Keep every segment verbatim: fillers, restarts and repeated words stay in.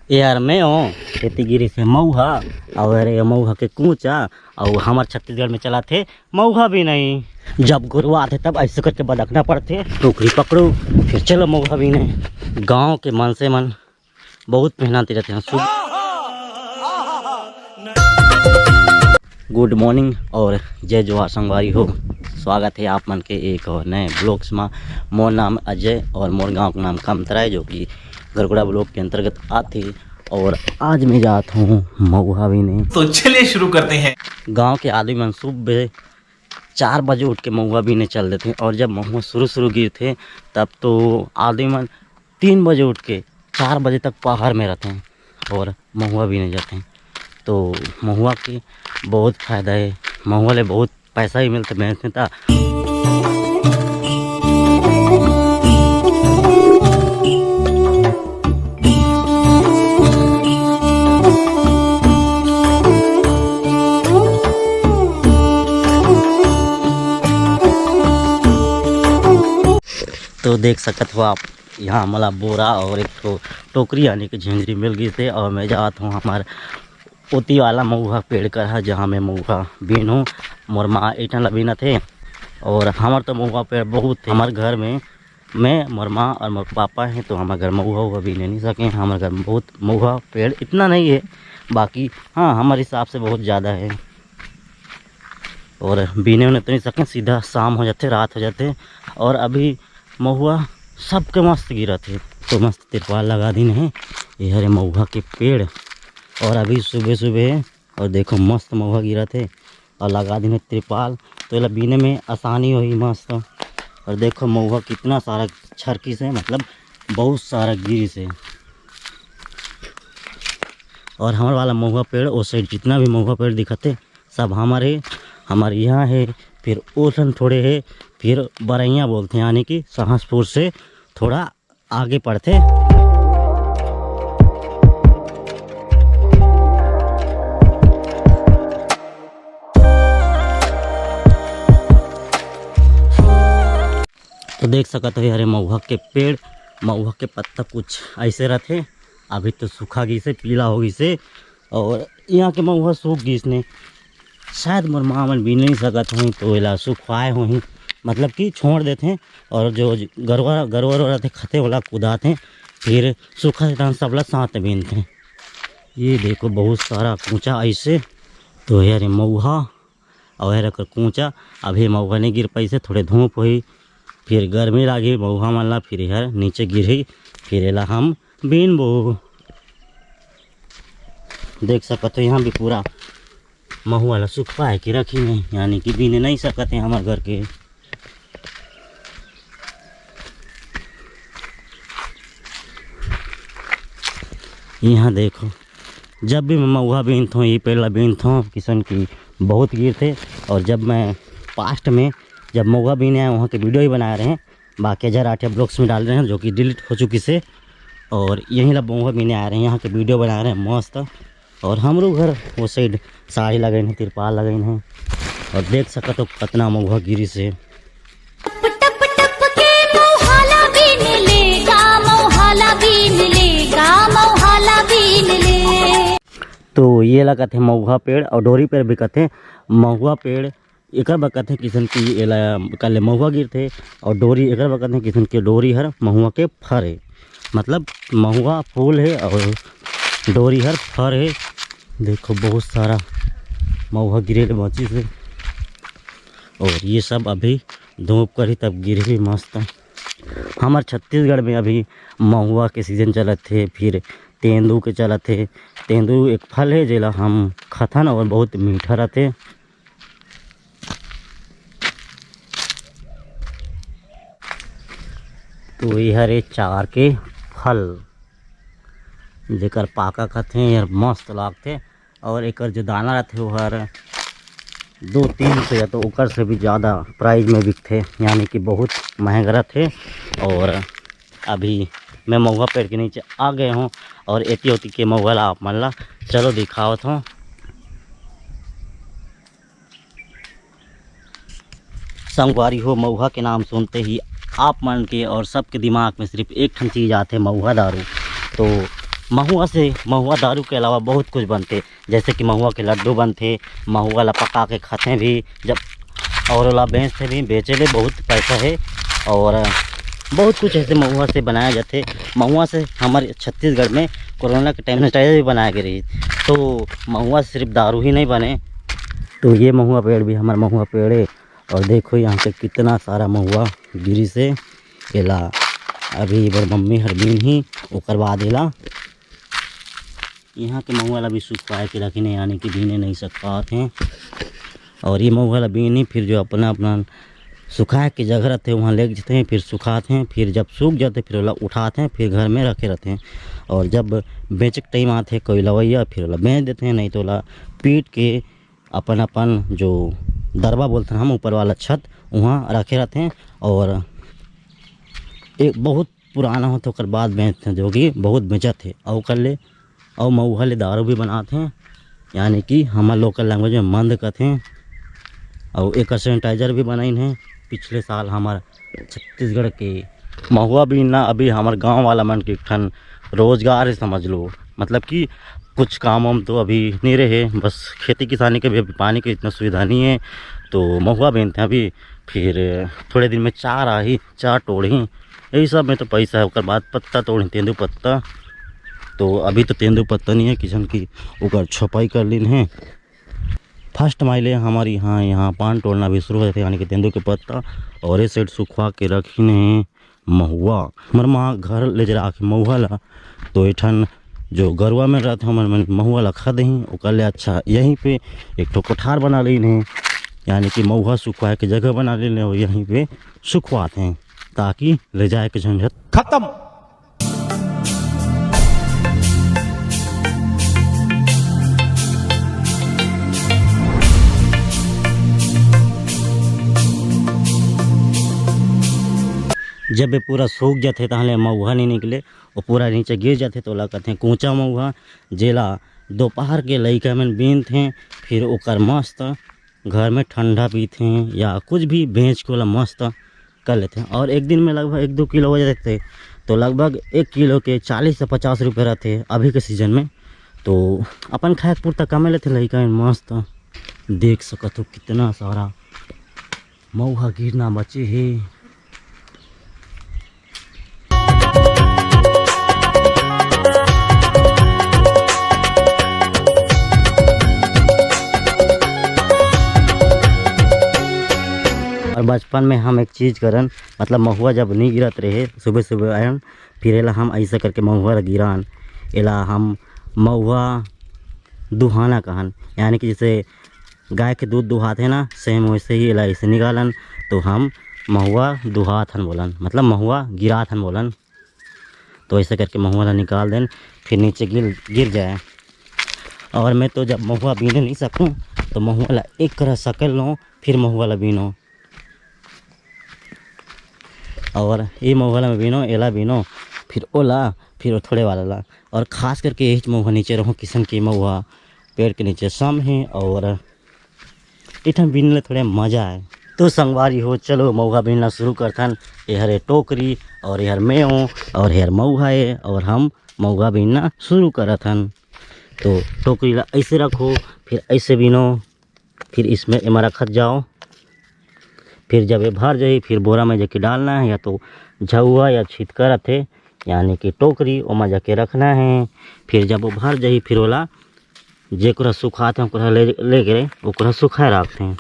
ए यार, मैं हो, खेती गिरी से मऊहा, और ये मऊहा के कूचा, और हमर छत्तीसगढ़ में चलाथे मऊहा भी नहीं। जब गुरुवाथे तब ऐसे करके बदकना पड़थे, टोकरी पकड़ो, फिर चलो मऊहा भी नहीं। गांव के मनसे मन बहुत मेहनती रहते हैं। सुब-, गुड मॉर्निंग और जय जोहार संगवारी हो। स्वागत है आप मन के एक और नए ब्लॉग्स में। मोर नाम अजय और मोर गांव का नाम कमतरा है, जो कि गरगुड़ा ब्लॉक के अंतर्गत आथे। और आज मैं जात हूँ मऊहा बीने। तो चलिए शुरू करते हैं। गांव के आदमी मन सुबह चार बजे उठ के मऊहा बीने चल देथे, और जब मऊहा शुरू शुरू गिरथे, तब तो आदमी मन तीन बजे उठ के चार बजे तक पहाड़ में रहथे और मऊहा बीने जाथे। तो मऊहा के बहुत फायदा है, मऊहा ले बहुत पैसा भी मिलथे, बेचथे ता। तो देख सकत हो आप, यहाँ मोला बोरा और एक ठो टोकरी यानी कि झिंझरी मिल गई थे, और मैं जात हूँ हमार ओती वाला मऊहा पेड़ कर हा, जहाँ मैं मऊहा बीनहूँ। मोर माँ एठन ला बीनत हे, और हमर तो मऊहा पेड़ बहुत थे हमर घर में। मैं, मोर माँ और मोर पापा हैं, तो हमर घर मऊहा उहा बीने नहीं सके। हमर घर में बहुत मऊहा पेड़ इतना नहीं है, बाकी हाँ, हमर हिसाब से बहुत ज़्यादा है। और बीने उन्हें तो नहीं सके, सीधा शाम हो जाते, रात हो जाते। और अभी महुआ सबके मस्त गिरत हे, तो मस्त तिरपाल लगा दिन हे। ये हरे महुआ के पेड़, और अभी सुबह सुबह हे, और देखो मस्त महुआ गिरत हे, और लगा दिन हे तिरपाल, तो एला बीने में आसानी होही मस्त। और देखो महुआ कितना सारा छरकिस हे, मतलब बहुत सारा गिरिस हे। और हमर वाला महुआ पेड़, ओ साइड जितना भी महुआ पेड़ दिखत हे, सब हमर हे, हमर यहाँ हे, फिर ओसन थोड़े हे, फिर बरैया बोलथे, यानी कि सहसपुर से थोड़ा आगे पड़थे। तो देख सकत हो, हरे महुआ के पेड़, महुआ के पत्ता कुछ ऐसे रथे, अभी तो सूखा गिसे, पीला हो गिसे, और यहाँ के महुआ सूख गिस ने, शायद मोर माँ मन बीन नहीं सकत होही, तो एला सुखवाए होही, मतलब कि छोड़ देथे। और जो गरवा, गरवा रहथे, खते वाला कुदाथे, फिर सूखा से तहन सबला साथ में बीनथे। ये देखो, बहुत सारा कूचा ऐसे, तो यार, ये महुआ और एकर कूचा। अभी महुआ नहीं गिर पाइसे, थोड़े धूप होही, फिर गर्मी लागी महुआ मन ला, फिर एहर नीचे गिरही, फिर एला हम बीनबो। देख सकत हो, यहाँ भी पूरा महुआ ला सुखवाए के रखी नहीं, यानी कि बीने नहीं सकत हे हमर घर के। यहाँ देखो, जब भी मैं महुआ बीनथों, ये पेड़ ला बीनथों, किसन की बहुत गिरथे। और जब मैं पास्ट में जब महुआ बीने आए, वहाँ के वीडियो ही बनाए रहे, बाकी हजार आठ ब्लॉग्स में डाल रहे हैं, जो कि डिलीट हो चुकी से। और यहीं ला महुआ बीने आ रहे हैं, यहाँ के वीडियो बना रहे हैं मस्त। और हमरो घर वो साइड साड़ी लगइन है, तिरपाल लगइन है, और देख सकत हो कितना महुआ गिरिस हे। टप टप टप के मौहाला बीन ले, गा मौहाला बीन ले, गा मौहाला बीन ले। तो ये ला कथे महुआ पेड़ और डोरी पेड़ भी कथे। महुआ पेड़ एकर बर कथे किसन कि एला काले महुआ गिरथे, और डोरी एकर बर कथे किसन कि डोरी हर महुआ के फर हे, मतलब महुआ फूल हे और डोरी हर फर हे। देखो बहुत सारा महुआ गिरे ले बाँचिस हे, और ये सब अभी धूप करही तब गिरही मस्त। हमर छत्तीसगढ़ में अभी महुआ के सीजन चलत हे, फिर तेंदू के चलत हे। तेंदू एक फल हे जेला हम खाथन और बहुत मीठा रथे। तो ये हरे चार के फल, जेकर पाका खाथे यार, मस्त लागथे। और एकर जो दाना रथे, वो हर दो तीन सौ या तो ओकर से भी ज़्यादा प्राइस में बिकथे, यानी कि बहुत महंगा रथे। और अभी मैं महुआ पेड़ के नीचे आ गए हूँ, और एती ओती के महुआ ला आप मन ला चलो दिखावत हूँ। संगवारी हो, महुआ के नाम सुनते ही आप मन के और सबके दिमाग में सिर्फ एक ठन चीज़ आथे, महुआ दारू। तो महुआ से, महुआ दारू के अलावा बहुत कुछ बनथे, जैसे कि महुआ के लड्डू बनथे, महुआ ला पका के खाथे भी जब, और ओला बेचथे भी, बेचे ले बहुत पैसा है। और बहुत कुछ ऐसे महुआ से बनाया जाथे। महुआ से हमारे छत्तीसगढ़ में कोरोना के टाइम में सैनिटाइजर भी बनाया गया रही। तो महुआ से सिर्फ दारू ही नहीं बने। तो ये महुआ पेड़ भी हमारा महुआ पेड़ है। और देखो यहाँ पे कितना सारा महुआ गिरी से एला अभी एबर मम्मी हर बीन ही, ओकर बाद एला यहाँ के महुआ ला भी सुखवाए के रखिन हे, यानी कि बीने नहीं सकत हैं। और ये महुआ ला बीन ही, फिर जो अपना अपना सुखाए के जगह रहते वहाँ ले जाते हैं, फिर सुखाते हैं, फिर जब सूख जाते फिर ओला उठाते हैं, फिर घर में रखे रहते हैं। और जब बेचे के टाइम आते कोई लवैया, फिर ओला बेच देते हैं, नहीं तो ओला पीट के अपन अपन जो दरबा बोलते हैं हम, ऊपर वाला छत, वहाँ रखे रहते हैं। और एक बहुत पुराना होथे, ओकर बाद बेचथे, जो कि बहुत बेचत हे। अउ ओकर ले, अउ महुआ ले दारू भी बनात हे, यानी कि हमर local language में मंद कथे। अउ एकर सैनिटाइजर भी बनाइन हे। पिछले साल हमर छत्तीसगढ़ के महुआ बीनना अभी हमर गांव वाला मन के एक ठन रोजगार है, समझ लो। मतलब कि कुछ काम वाम तो अभी नहीं रहे, बस खेती किसानी के भी अभी पानी के इतना सुविधा नहीं है, तो महुआ बीनते हैं अभी। फिर थोड़े दिन में चार आही, चार टोड़ही, यही सब में तो पैसा है। ओकर बाद पत्ता तोड़ही, तेंदू पत्ता, तो अभी तो तेंदू पत्ता नहीं है, किसन की ओकर छपाई कर लीन है। फर्स्ट माइले हमारे यहाँ, यहाँ पान तोड़ना भी शुरू हो जाते, यानी कि तेंदू के पत्ता, और ये साइड सुखवा के रखिन है महुआ। हमर माँ घर ले जरा के महुआ ला, तो एठन जो गरुआ में रहते हमर मन महुआ ला खा देही, ओकर ले अच्छा यहीं पे एक ठो कोठार बना लेन है, यानी कि महुआ सुखवाए के जगह बना लेन है और यहीं पे सुखवाते हैं, ताकि ले जाए के झंझट खत्म। जब ये पूरा सूख जाथे, तहाँ ले मउहा नहीं निकले, वो पूरा नीचे गिर जाथे, तो ओला कथे कूचा मउहा, जेला दोपहर के लइका मन बीनथे, फिर ओकर मस्त घर में ठंडा पीथे या कुछ भी बेच के ओला मस्त कर लेथे। और एक दिन में लगभग एक दो किलो हो जाथे, तो लगभग एक किलो के चालीस से पचास रुपये रहथे अभी के सीजन में। तो अपन खाए के पुरता कमा लेथे लइका मन मस्त। देख सकत हो कितना सारा मउहा गिरना बचे हे। और बचपन में हम एक चीज़ करन, मतलब महुआ जब नहीं गिरत रहे, सुबह सुबह आयन, फिर एला हम ऐसा करके महुआ ला गिरान, एला हम महुआ दुहाना कहन, यानी कि जैसे गाय के दूध दुहात है ना, सेम वैसे ही एला ऐसे निकालन, तो हम महुआ दुहात हन बोलन, मतलब महुआ गिरात हन बोलन। तो ऐसे करके महुआ ला निकाल देन, फिर नीचे गिर गिर जाए। और मैं तो जब महुआ बीने नहीं सकूँ, तो महुआ ला एक करा सकेल लो, फिर महुआ ला बीनो। और ये महुआ ला मैं बीनो, एला बीनो, फिर ओला, फिर वो थोड़े वाला ला। और खास करके यही महुआ नीचे रहूँ, किसन के महुआ पेड़ के नीचे सम है। और इठन बीने ले थोड़े मजा आए। तो संगवारी हो, चलो मउहा बीनना शुरू करथन। एहर ए टोकरी और एहर मैं हूँ और एहर मउहा ए और हम मउहा बीनना शुरू करत हन। तो टोकरी ला ऐसे रखो, फिर ऐसे बीनो, फिर इसमें एमा रखत जाओ। फिर जब ये भर जाही, फिर बोरा में जाके डालना है, या तो झउहा या छितका रथे, यानी कि टोकरी, ओमा जाके रखना है। फिर जब वो भर जाही, फिर ओला जेकरा सुखात हैं, ओकरा ले, लेके ओकरा सुखाए रखते हैं,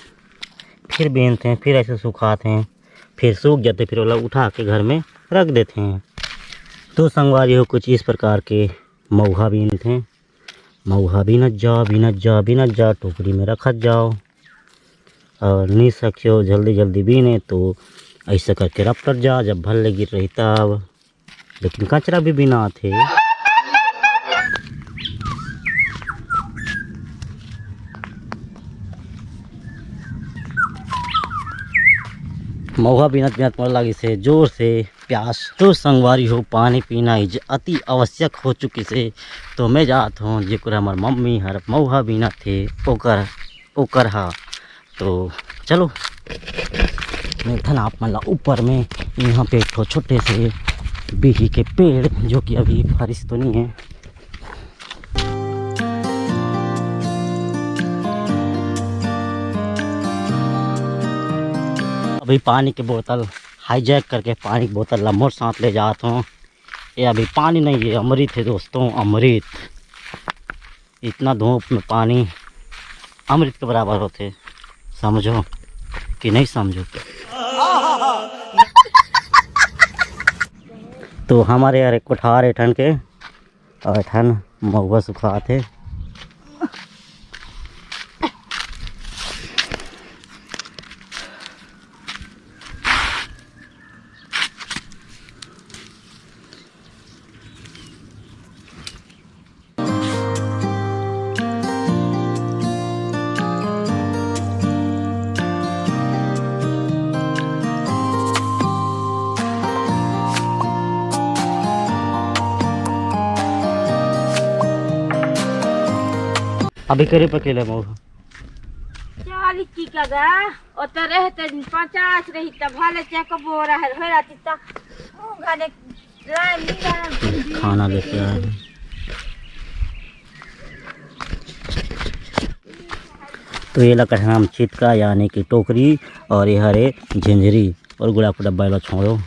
फिर बीनते हैं, फिर ऐसे सुखाते हैं, फिर सूख जाते, फिर ओला उठा के घर में रख देते हैं। तो संगवारी हो, कुछ इस प्रकार के मउहा बीनते हैं। मउहा बीनत जाओ, बीनत जाओ, बीनत जाओ, टोकरी में रखत जाओ। और नहीं सकियो जल्दी जल्दी बीने, तो ऐसा करके रपटत जा, जब भर ले गिर रही तब। लेकिन कचरा भी बिनात हे। मउहा बिनत बिनत मोला लागिस हे जोर से प्यास। तो संगवारी हो, पानी पीना इज अति आवश्यक हो चुकिस हे। तो मैं जात हूँ, जेकर हमर मम्मी हर मउहा बिनत हे, ओकर ओकर हा। तो चलो मिलथन आप मन ला ऊपर में। यहाँ पे एक ठो छोटे से बिही के पेड़, जो कि अभी फरिस तो नहीं है, अभी पानी के बोतल hijack करके पानी के बोतल ला मोर साथ ले जात हों। ये अभी पानी नहीं है, अमृत है दोस्तों, अमृत। इतना धूप में पानी अमृत के बराबर होथे, समझो कि नहीं समझो? तो हमर यार एक कोठार ए ठन के, अउ ए ठन महुआ सुखात हे। अभी करे पकेले मऊ। चालीस की का गा, ओते रहते पचास रही, तब भले चेक बोरा है, हो रहती त घरे लाइन नहीं रहा। खाना लेके आए हैं। तो ये ला कहे हम छितका, यानी कि टोकरी, और ये हरे झिंझरी और गुड़ाखू डब्बा ला छोड़ो।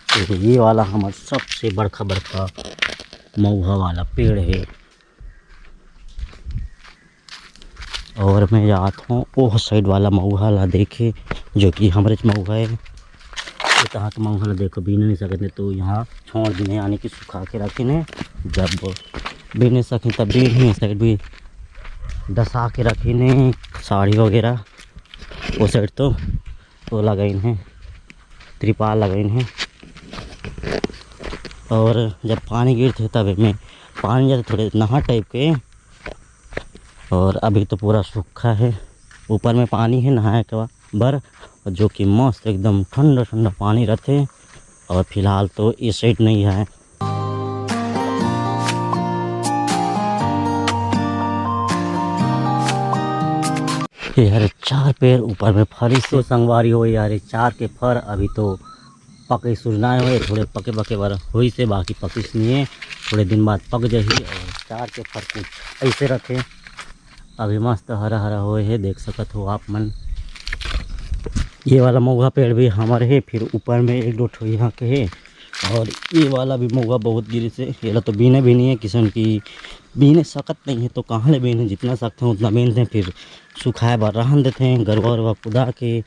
तो ये वाला हमर सबसे बड़का, बड़का मऊहा वाला पेड़ है। और मैं जात हों ओह side वाला मऊहा ला देखे, जो कि हमरेच मऊहा है। ये तहाँ के मऊहा ला देखो, बीन नहीं सकत हे, तो यहाँ छोड़ दीन हे, यानी कि सुखा के रखिन हे। जब बीन नहीं सकिन, तब बीन ही side भी डसा के रखिन हे, साड़ी वगैरह वो side तो, तो लगाइन हे, त्रिपाल लगाइन हे। और जब पानी गिरथे, तब में पानी जाथे थोड़े नहर type के, और अभी तो पूरा सूखा है, ऊपर में पानी है नहाए के बर, और जो कि मस्त एकदम ठंडा ठंडा पानी रहथे। और फिलहाल तो ये side नहीं है। ये हरे चार पेड़ ऊपर में फरिस हे। तो संगवारी हो, ये हरे चार के फर अभी तो पके सुरनाए होए, थोड़े पके पके बर होइस हे, बाकी पकिस नहीं है, थोड़े दिन बाद पक जाही। और चार के फर कुछ ऐसे रथे, अभी मस्त हरा हरा होए हे, देख सकत हो आप मन। ये वाला मऊहा पेड़ भी हमर हे, फिर ऊपर में एक दो ठो यहाँ के हे, और ये वाला भी मऊहा बहुत गिरिस हे। ये ला तो बीने भी नहीं है, किसन की बीने सकत नहीं है, तो कहाँ ले बीन हे, जितना सकते हैं उतना बीनते हैं, फिर सुखाए बर रहन देते हैं, गरवा उरवा कुदा के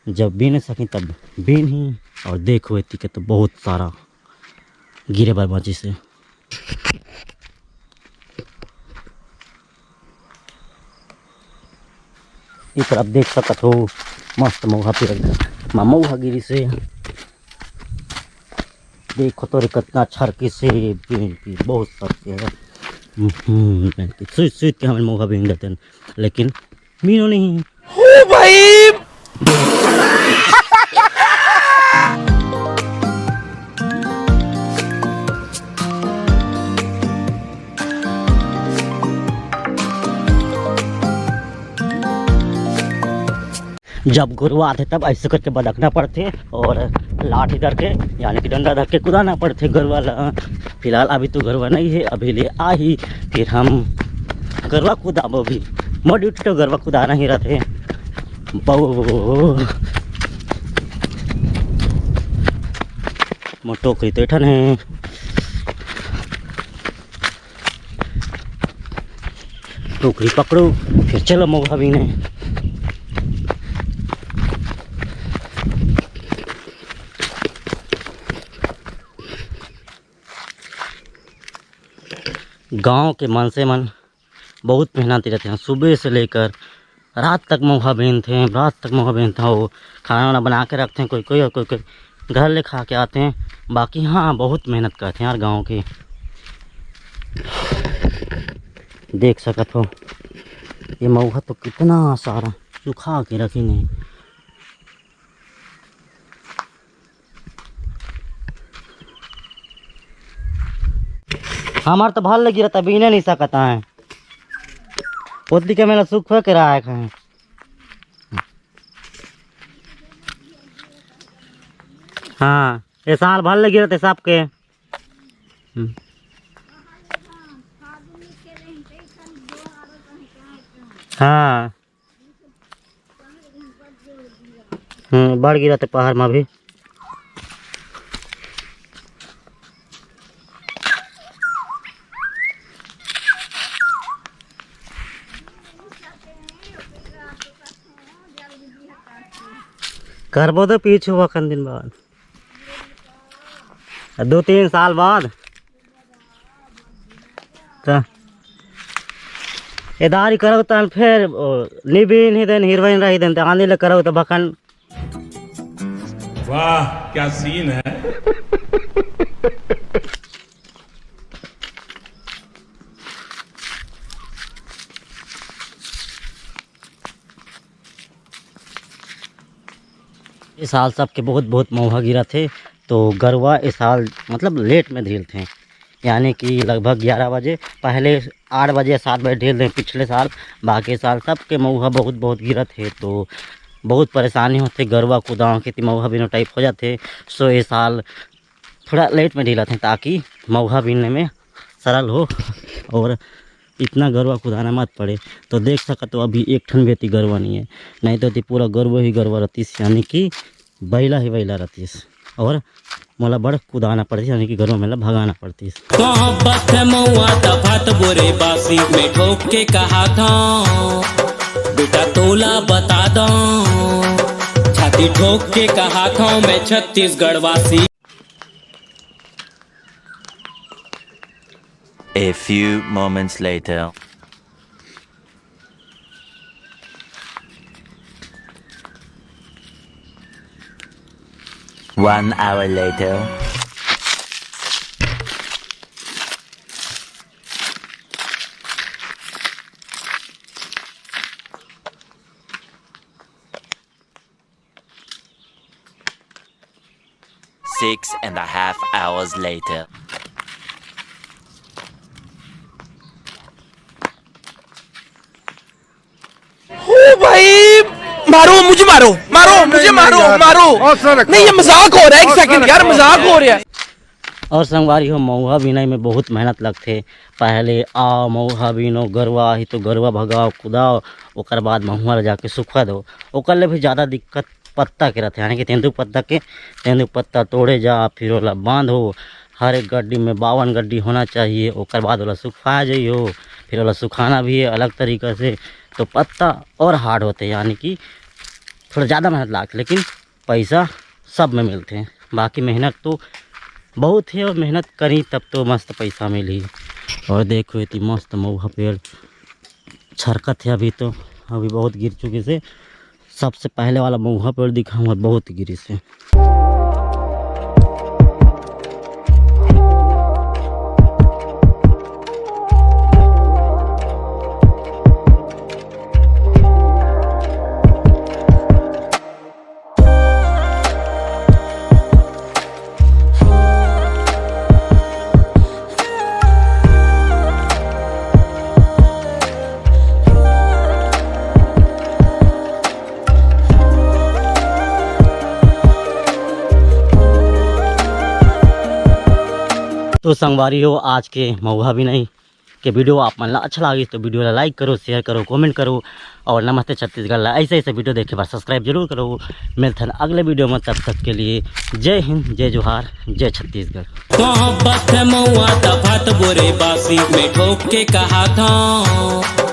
जब बीन सकी तब बीन ही। और देखो एती के तो बहुत सारा गिरे बर बाँचिस हे। ये तरफ देख सकत हो, मस्त मऊहा पेड़ म मऊहा गिरिस हे। देखो तो रे, कितना छरकिस हे, बहुत छरकिस हे। हम्म, सुइत सुइत के हमन मऊहा बीन देते हैं, लेकिन मीनो नहीं। ओ भाई। जब गरुआ आथे तब ऐसे करके बदकना पड़थे और लाठी धर के यानी कि डंडा धर के कुदाना पड़थे गरुआ ला। फिलहाल अभी तो गरुआ नहीं है, अभी ले आही फिर हम गरुआ कुदाबो भी। मोर ड्यूटी तो गरुआ कुदाना ही रहथे। बहु मोर टोकरी तो एठन है। टोकरी पकड़ो, फिर चलो मऊहा बीने। गांव के मनसे मन बहुत मेहनती रहते हैं, सुबह से लेकर रात तक मऊहा बीनथे, रात तक मऊहा बीनथे। वो खाना वाना बना के रखथे कोई कोई, और कोई कोई घर ले खा के आथे। बाकी हाँ, बहुत मेहनत करथे यार गांव के। देख सकत हो, ये मऊहा तो कितना सारा सुखा के रखिन हे। हमर तो भल लगी रहता, बीने नहीं सकता है। ओती के मेला सुख हो के रहा है। हाँ, ये साल भल लगी रहते सबके। हम्म। हाँ। हम्म, बाढ़ गिरा थे पहाड़ में भी। करबो तो पीछू हुआ कन दिन बाद, दो तीन साल बाद। त एदारी करौ तन फेर ओ, निबी नहीं देन, हीरोइन रही देन, त आंधी ले करौ त बकन। वाह, क्या सीन है। इस साल सबके बहुत बहुत मौहा गिरा थे, तो गरवा इस साल मतलब लेट में ढील थे, यानी कि लगभग ग्यारह बजे, पहले आठ बजे, सात बजे ढील थे पिछले साल। बाकी साल सबके मौहा बहुत बहुत गिरा थे, तो बहुत परेशानी होते, गरवा कुदाओ के ती मौहा बिनो टाइप हो जाते। सो ये साल थोड़ा लेट में ढीला थे, ताकि मौहा बीनने में सरल हो और इतना गरवा कुदाना मत पड़े। तो देख सकत हो, अभी एक ठन भी एती गरवा नहीं है, नहीं तो एती पूरा गरवा ही गरवा रहतीस, यानी कि बैला ही बैला रहतीस, और मोला बड़ कुदाना पड़तीस, यानी कि गरवा मेला भगाना पड़तीस। मोहब्बत है मऊआ दफात बोरे बासी में ठोक के कहा था, बेटा तोला बता दो, छाती ठोक के कहा था मैं छत्तीसगढ़ वासी। A few moments later. One hour later. Six and a half hours later. ओ भाई, मारो मुझे, मारो, मारो मुझे, मारो, मारो। नहीं, ये मजाक हो रहा है, एक सेकंड यार, मजाक हो रहा है। और संगवारी हो, महुआ बिनाई में बहुत मेहनत लगथे। पहले आओ महुआ बिनो, गरुआ ही तो गरुआ भगाओ, कुदाओ, ओकर बाद महुआ ला जाके सुखा दो। ओकर ले भी ज़्यादा दिक्कत पत्ता के रहथे, यानी कि तेंदू पत्ता के, तेंदू पत्ता तोड़े जा, फिर ओला बांधो। हर एक गड्डी में बावन गड्डी होना चाहिए, ओकर बाद ओला सुखा जाइयो। फिर ओला सुखाना भी है अलग तरीका से, तो पत्ता और हार्ड होते, यानी कि थोड़ा ज़्यादा मेहनत लागथे, लेकिन पैसा सब में मिलथे। बाकी मेहनत तो बहुत है, और मेहनत करी तब तो मस्त पैसा मिली। और देखो, इतनी मस्त महुआ पेड़ छरकत है अभी तो, अभी बहुत गिर चुके से। सबसे पहले वाला महुआ पेड़ दिखाऊंगा, बहुत गिरी से। तो संगवारी हो, आज के महुआ बिनाई के वीडियो आप मन ला अच्छा लागिस तो वीडियो ला लाइक करो, शेयर करो, कमेंट करो, और नमस्ते छत्तीसगढ़ ला ऐसे ऐसे वीडियो देखे बर सब्सक्राइब जरूर करो। मिलथन अगले वीडियो में, तब तक के लिए जय हिंद, जय जोहार, जय छत्तीसगढ़। मोहब्बत है महुआ दफात बोरे बासी में ठोक के कहा था।